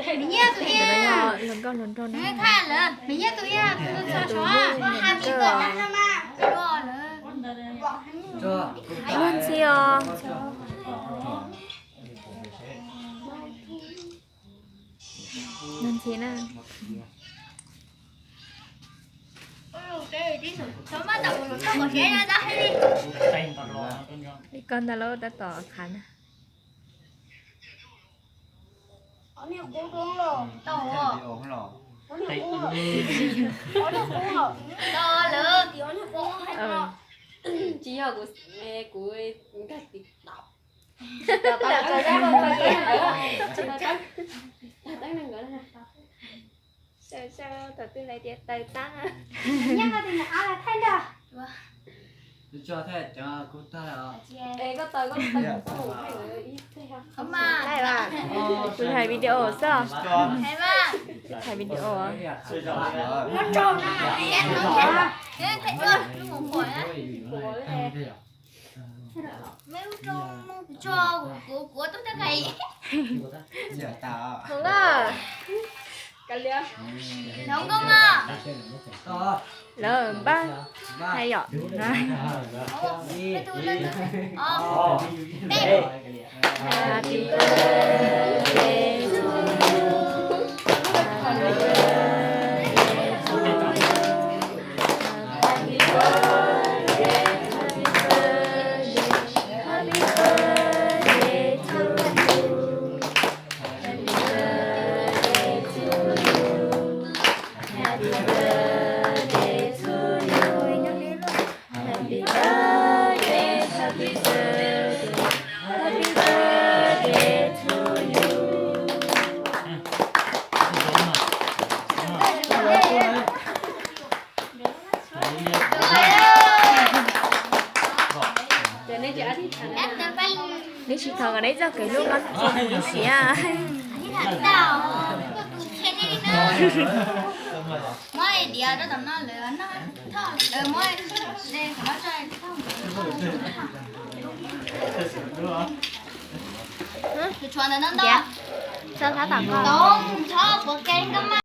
Nws yog hluas nkauj hluas nraug na. Nws yog tus yog tus ntxhais, tus ntxhais. Luag ntxhi os. Luag ntxhi na. Li koj ntag lauj, tab tom qhav na. Tsis yog kuv, kuv nkag TikTok. Tawm tab neeg nkawd, tawm tab neeg nkawd. Tawm tab neeg nkawd. Tawm tab neeg nkawd. Tawm tab neeg nkawd. Kuv hais video xwb. Hais video. Hov na, lawv npaj hais yom. Neb tsis thov kom neb txoj kev hlub no txhob siav. Txhob thab tom koj.